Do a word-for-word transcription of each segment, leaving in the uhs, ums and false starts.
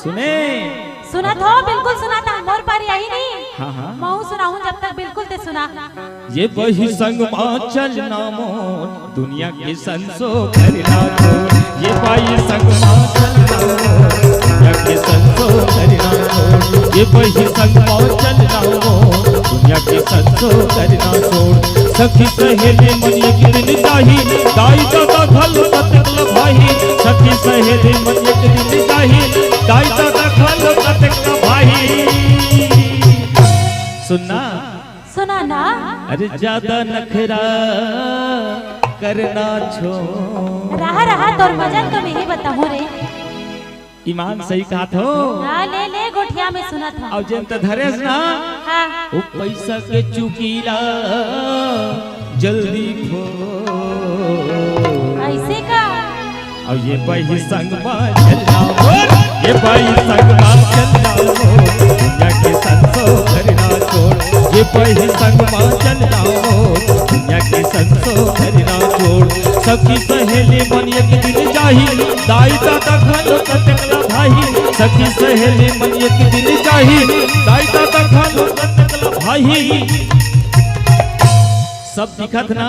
सुने। सुनत हो, बिल्कुल सुनत हो, मोर पारी आही नहीं। हाँ, हाँ। महूँ सुनाहूँ जब तक, बिल्कुल ते सुना। ये बही संग मा चलना मोर, दुनिया के संसो करना छोड़। ये बही संग मा चलना मोर, दुनिया के संसो करना छोड़। ये बही संग मा चलना मोर, दुनिया के संसो करना छोड़। सखी सहेली मन एक दिन जाही, दाई ददा घलो कतेक ल भाही। सखी सहेली मन एक दिन जाही, दाई ददा घलो कतेक ल भाही। सुनना। सुना ना। अरे ज्यादा नखरा करना छोड़। रहा, रहा, तोर मजा तो मैं ही बताहूँ रे। ईमान सही कहत हो। हाँ, ले, ले, गोठिया में सुनत हो। अउ जेन त धरेस ना, हाँ। वो पैसा के चुकीला जल्दी फोड़। ऐसे का? अउ ये बही संग मा चलना मोर, ये बही संग मा चलना मोर, दुनिया के संसो करना छोड़। ये बही संग मा चलना मोर, दुनिया के संसो करना छोड़। सखी सहेली मन एक दिन जाही, दाई ददा घलो कतेक ल भाही। सखी सहेली मन एक दिन जाही, दाई ददा घलो कतेक ल भाही। सब दिखत ना।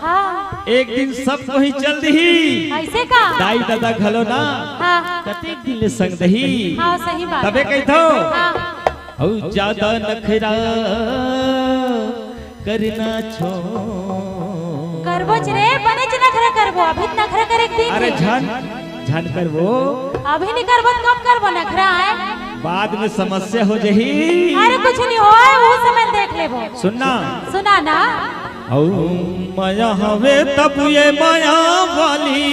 हाँ। एक दिन सब कोई चल दिही। ऐसे का? दाई ददा घलो ना। हाँ। कतेक दिन ले संग दही। हाँ, सही बात। तबे कहिथो। हाँ। अउ ज्यादा नखरा करना छोड़। करबोच रे, बनेच नखरा करबो, अभी नखरा करे के दिन अरे हे। झन, झन करबो। अभी नहीं करबो त कब करबो नखरा आय? बाद में समस्या हो जही। अरे कुछ नहीं होय, वो समय देख लेबो। सुनना। सुना ना। अउ मया हवे तब ये मया वाली।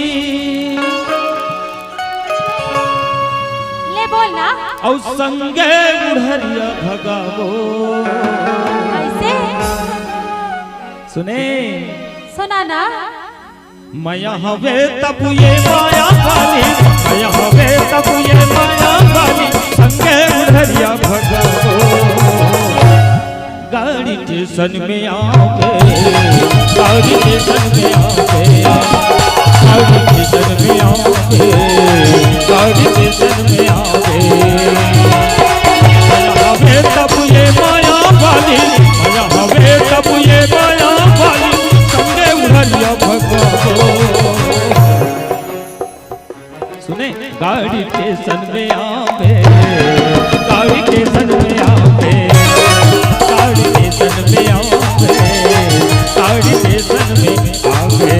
ले बोल ना। अउ संगे उढ़रिया भगावो। कैसे? सुने। सुना ना। मया हवे तब ये मया वाली, मया हवे तब ये मया वाली, संगे उढ़रिया भगावो। गाड़ी स्टेशन में आवे, गाड़ी स्टेशन में आवे, गाड़ी स्टेशन में आवे, गाड़ी स्टेशन में आवे। मया हवे तब ये मया वाली, मया हवे तब ये मया वाली, संगे उढ़रिया भगावो। सुने, गाड़ी स्टेशन में आवे, गाड़ी स्टेशन में आवे, गाड़ी स्टेशन में आवे, गाड़ी स्टेशन में आवे।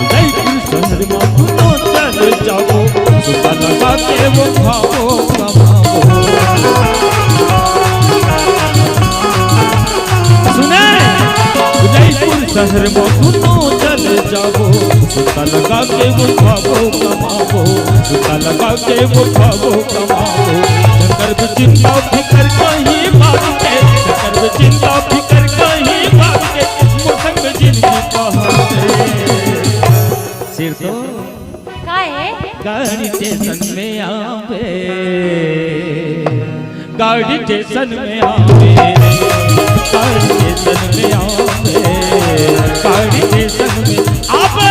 उदयपुर शहर में दुनो चल जाबो, सुता लगा के वो खाबो कमाबो। सुने, उदयपुर शहर में दुनो चल जाबो, सुता लगा के वो खाबो कमाबो, सुता लगा के वो खाबो कमाबो। झकर भी चिंता फिकर कहीं बात के, झकर भी चिंता फिकर कहीं बात के, मोर संग जिंदगी बहार दे। सिर तो का है? गाड़ी स्टेशन में आवे, गाड़ी स्टेशन में आवे, गाड़ी स्टेशन में आवे, गाड़ी स्टेशन में आवे।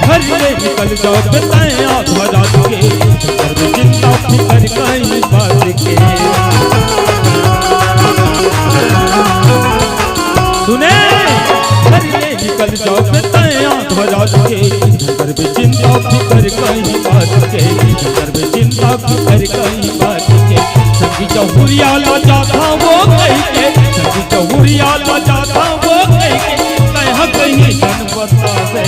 घर ले निकल जाओ बताए आधा रात के, घर में चिंता फिकर कहीं बात के। सुने, घर ले निकल जाओ बताए आधा रात के, घर में चिंता फिकर कहीं बात के, घर में चिंता फिकर कहीं बात के। संगी जहुरिया ला जाता वो कहीं के, संगी जहुरिया ला जाता वो कहीं के, कहीं कहीं जन बता दे।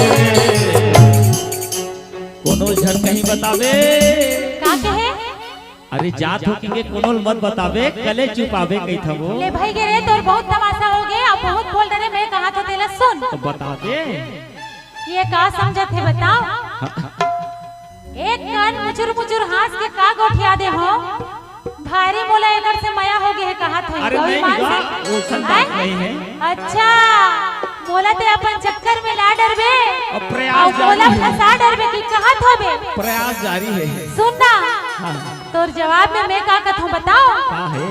कोनो झन कहीं बतावे। का कहे? अरे अभी जात हो कि के कोनो ल मत बताबे, कले चुपाबे कहिथव वो। ले भई गे रे, तोर बहुत तमाशा हो गे, अब बहुत बोल डरे, मैं कहाथों तेला सुन। तो बता दे। ये का समझत हे बताओ? हाँ। एक कान मुचुर मुचुर हाँस के का गोठिया दे हो? भारी मोला एकर से मया हो गे हे कहाथों। अरे नहीं, अभिमान से। वो अइसन बात नहीं हे। अच्छा, मोला ते अपन चक्कर में ला डरबे। अब प्रयास अउ मोला जारी हे। फंसा डरबे कि कहाथों बे? प्रयास जारी हे। सुन ना, हाँ। तोर जवाब में मैं का कथों बताओ? का हे?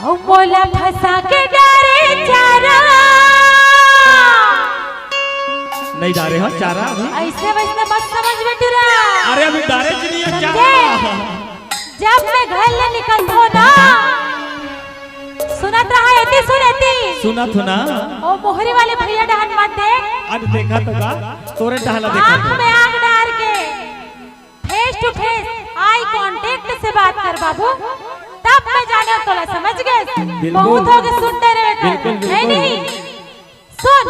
अउ मोला फंसा के डारे चारा। नहीं डारे हो चारा अभी। अइसे वइसने मत समझ बेटुरा। अरे अभी डारे च नहीं हे चारा। समझे? जब मैं घर ले निकलथों ना, सुनत रहा, एती सुन, एती। सुनथों ना। ओ मोहरी वाले भैया डहन मत देख। अरे देखा तो का, तोरे डहला देखा आँख तो। में आँख डार के, face to face, eye contact से बात कर बाबू, तब मैं जाने तोला समझ गे। बिल्कुल। बहुत हो गे सुन डरे कर। बिल्कुल, नहीं, बिल्कुल। नहीं। सुन,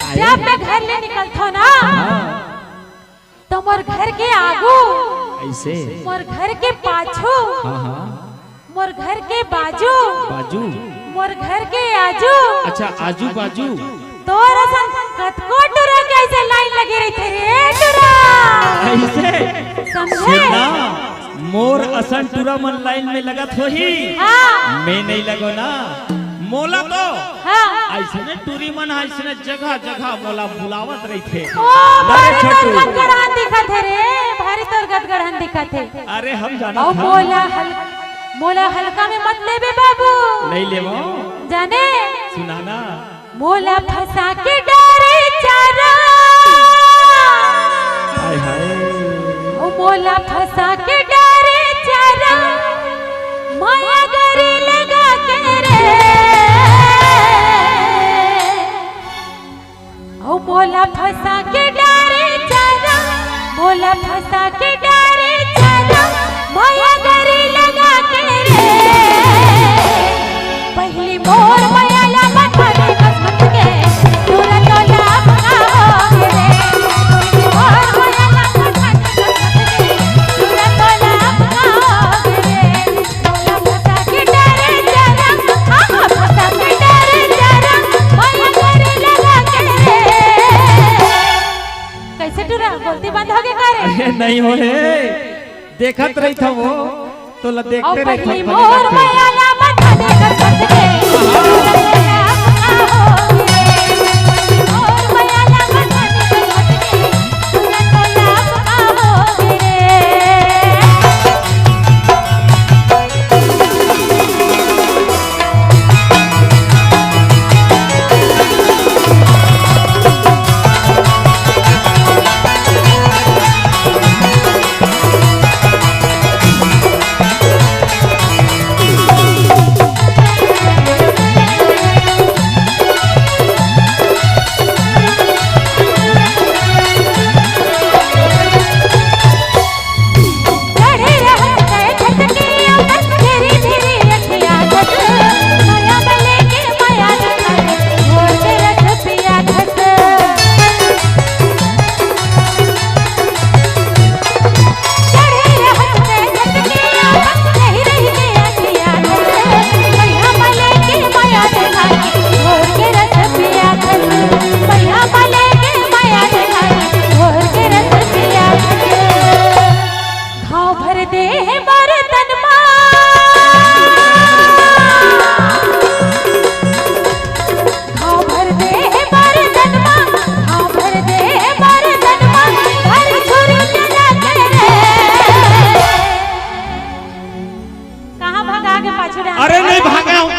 आए। जब मैं घर ले निकलथों ना, हाँ। तो मोर घर के आगू, अइसे। मोर घर के पाछू, हाँ, हाँ। मोर घर के बाजू, बाजू। मोर घर के आजू। अच्छा, आजू बाजू। तोर असन कतको टुरा के अइसे लाइन लगे रहिथे रे टुरा। अइसे? समझे? सुन ना, मोर असन टुरा मन लाइन में लगत होही। हाँ। मैं नहीं लगों ना। मोला तो हाँ। अइसने टुरी मन ह अइसने जगह जगह मोला बुलावत रहिथे। ओ, अरे भारी तोर छोटू। गदगड़हन दिखत हे रे, भारी तोर गदगड़हन दिखत हे। अरे हम जानत अउ हन। मोला हल-, मोला हल्का में मत लेबे बाबू। नहीं लेवों। जाने? सुना ना। मोला फंसा के डारे चारा। हाय, हाय। ओ मोला फंसा के डारे चारा, माया गरी लगा के रे। ओ मोला फंसा के डारे चारा, मोला फंसा के डारे चारा, माया गरी लगा के रे। पहिली मोर मया ला बता दे किस्मत के, टुरा तोला अपना हो गे रे। पहिली मोर मया ला बता दे किस्मत के, टुरा तोला अपना हो गे रे। मोला फंसा के डारे चारा, हाँ, हाँ, फंसा के डारे चारा, माया गरी लगा के रे। कइसे टुरा, बोलती बंद हो गे का रे? अरे नहीं हो रे। देखत रहिथों वो, तोला देखते रहिथों। पहिली मोर मया ला बता दे किस्मत के, मोर मया ला बता दे किस्मत के, टुरा तोला अपना हो गे रे। घाव भर दे हे मोर तन मा, घाव भर दे हे मोर तन मा, घाव भर दे हे मोर तन मा, घर छोड़ के ना करे। कहाँ भगा के पाछू डाल? अरे नहीं भागा हूँ,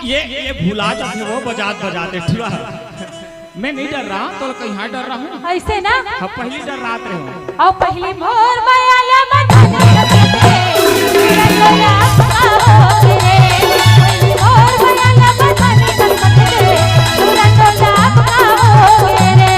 ये ये भुला जाथे वो बजात बजात एक ठुरा। मैं नहीं डर रहा, तो कहीं हाँ डर रहा हूँ। अइसे ना? हाँ, पहिली डर रहा थे। अउ पहिली मोर मया ला बता दे, पहिली मोर मया ला बता दे, तुरंत लाभ का हो रे।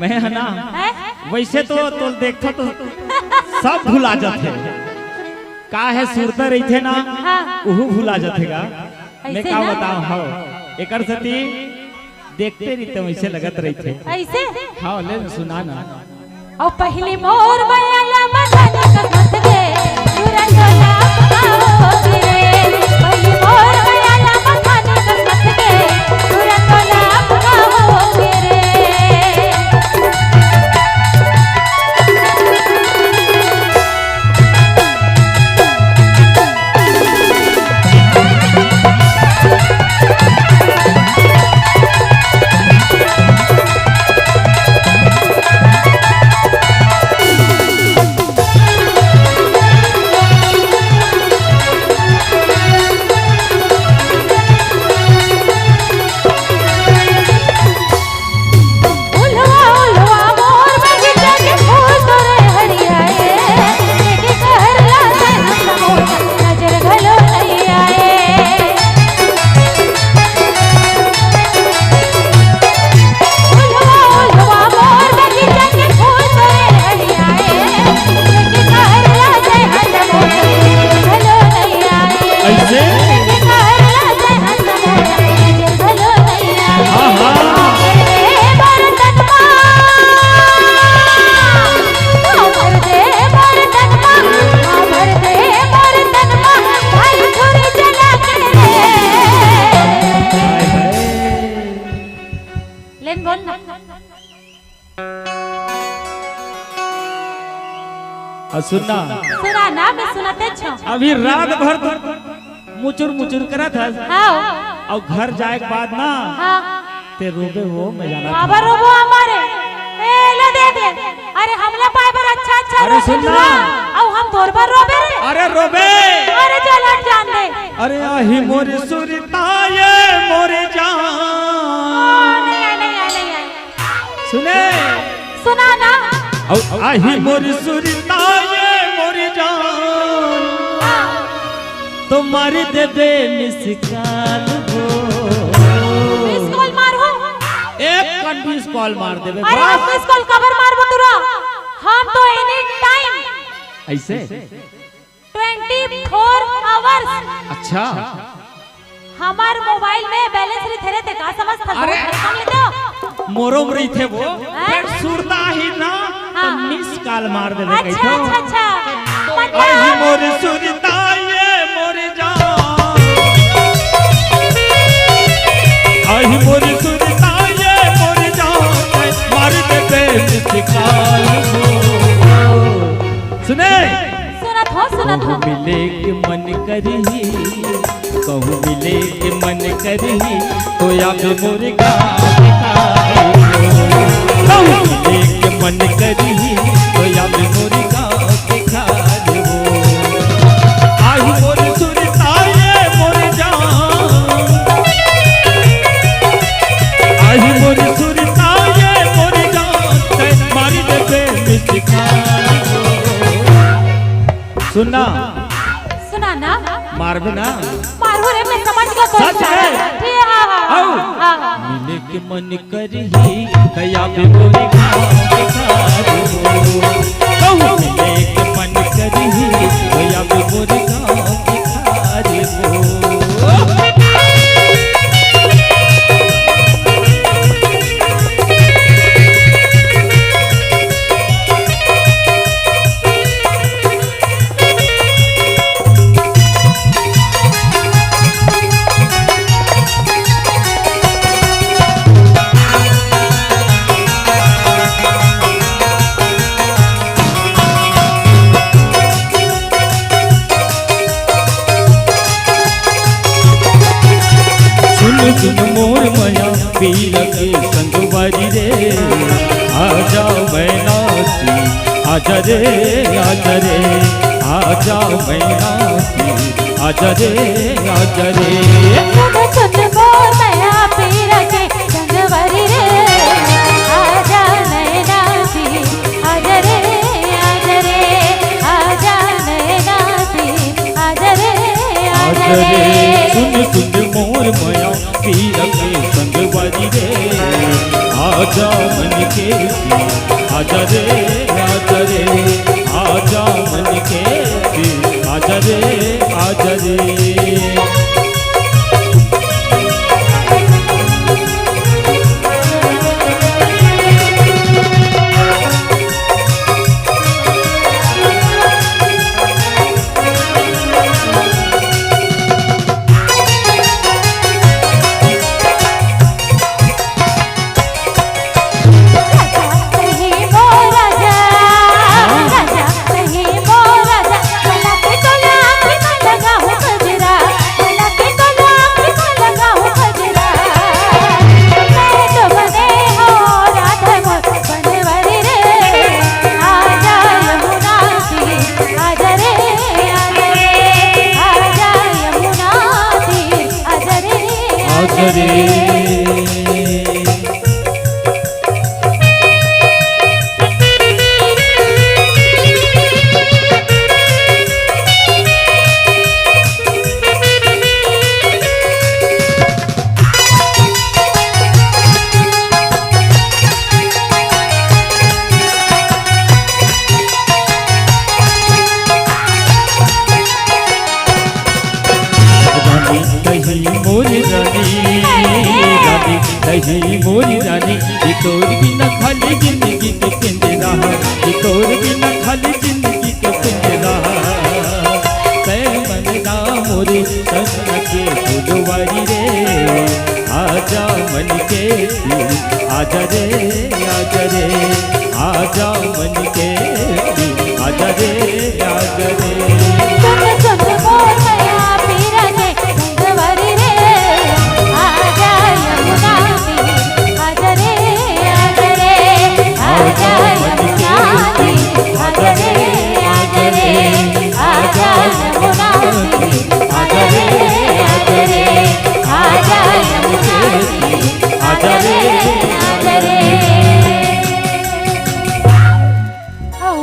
मैं ह ना, हैं? वैसे तो तोल देखथों तो सब भुला जाथे। का हे, सुरता रहिथे ना, हाँ। उहू भुला जाथे गा। मैं अइसे का ना? बतावं, हव। एकर सेती देखते रहिथे, वैसे लगत रहिथे। अइसे? हाँ, ले न सुना ना। अउ पहिली मोर मया ला बथानी कसमत के, तुरंत लाप का होगे रे। पहिली मोर मया ला बथानी कसमत के, तुरंत लाप का होगे रे। लेन बोल ना। अउ सुन ना। सुना ना, मैं सुनत हँव। अभी रात भर तो मुचुर मुचुर करत हस। हाँ। अउ घर जाए के बाद ना, हाँ। ते रोबे वो, मैं जानत हँव। बाबा रोबो हमारे। ए, ले देख ले। अरे हमला पाए बर अच्छा अच्छा अरे रोबे सुन ना। अउ हम तोर बर रोबे रे। अरे रोबे। अरे चल हट जान दे। अरे आही मोरी सुरता ये मोरी जान। नहीं आए, नहीं आए, नहीं आए। सुने। सुना ना। अउ आही मोरी सुरता ये मोरी जान। हाँ। तो मारी देबे miss call वो। Miss call मारहूँ। एक कन miss call मार देबे अरे बस। हम miss call काबर मारबो तोला? हम तो any time अइसे? Twenty four hours। अच्छा। हमर mobile में balance रहिथे रे, ते का समझथस? अरे। मोरो में रहिथे वो। हाँ? फेर सुरता ही ना, तो हाँ। Miss call मार देबे अच्छा, कहिथों। अच्छा, अच्छा। मतलब आही मोर सुरता ये मोर जान। आही मोर सुरता ये मोर जान। मार देबे miss call वो। सुने? सुनत हँव, सुनत हँव। कहूँ मिले के मन करही, कहूँ मिले के मन करही, तो आबे मोर गाँव के खाए वो। कहूँ मिले के मन करही, तो आबे मोर गाँव के खाए वो। आही मोर सुरता ये मोर जान। आही मोर सुरता ये मोर जान। तैं मारी देबे miss call वो। सुन ना। सुना ना। मारबे ना। मारहूँ रे, मैं समझ गया तो। सच है? ठीक है, हाँ, हाँ, आओ। हाँ, हाँ। मिले के मन करही, त आबे मोर गाँव के खाए वो। कहूँ मिले के मन करही, त आबे मोर गाँव के खाए वो। सुन सुन मोर मया पीरा के संगवारी रे, आजा मैना सी, आजा रे, आजा रे, आजा मैना सी, आजा रे, आजा रे। सुन सुन मोर मया पीरा के संगवारी रे, आजा नैना सी, आजा रे, आजा रे, आजा नैना सी, आजा रे, आजा रे। सुन सुन मोर मया पीरा के संगवारी रे, आजा मन के सी, आजा रे, आजा रे, आजा मन के पीर, आजा रे, आजा रे। आजा रे। रानी तही मोर रानी, रानी तही मोर रानी, ये तोर बिना खाली जिंदगी के पिंजरा, ये तोर बिना खाली जिंदगी के पिंजरा। तै मन ना मोरे तन के फुलवारी रे, आजा मन के पीर, आजा रे, आजा रे, आजा मन के पीर, आजा रे, आजा रे। सुन सुन मोर मया पीरा के संगवारी रे, आजा यमुना तीर, आजा रे, आजा रे, आजा यमुना तीर, आजा रे, आजा रे, आजा यमुना तीर, आजा रे, आजा रे, आजा यमुना तीर, आजा रे, आजा रे।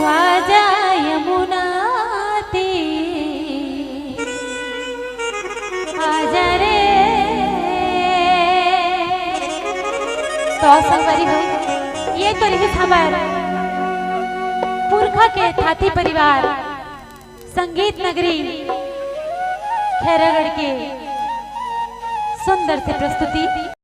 आजा यमुना तीर, आजा रे। तो संगवारी हो, ये तो रहिस हमर पुरखा के थाती परिवार, संगीत नगरी खैरागढ़ के सुंदर से प्रस्तुति।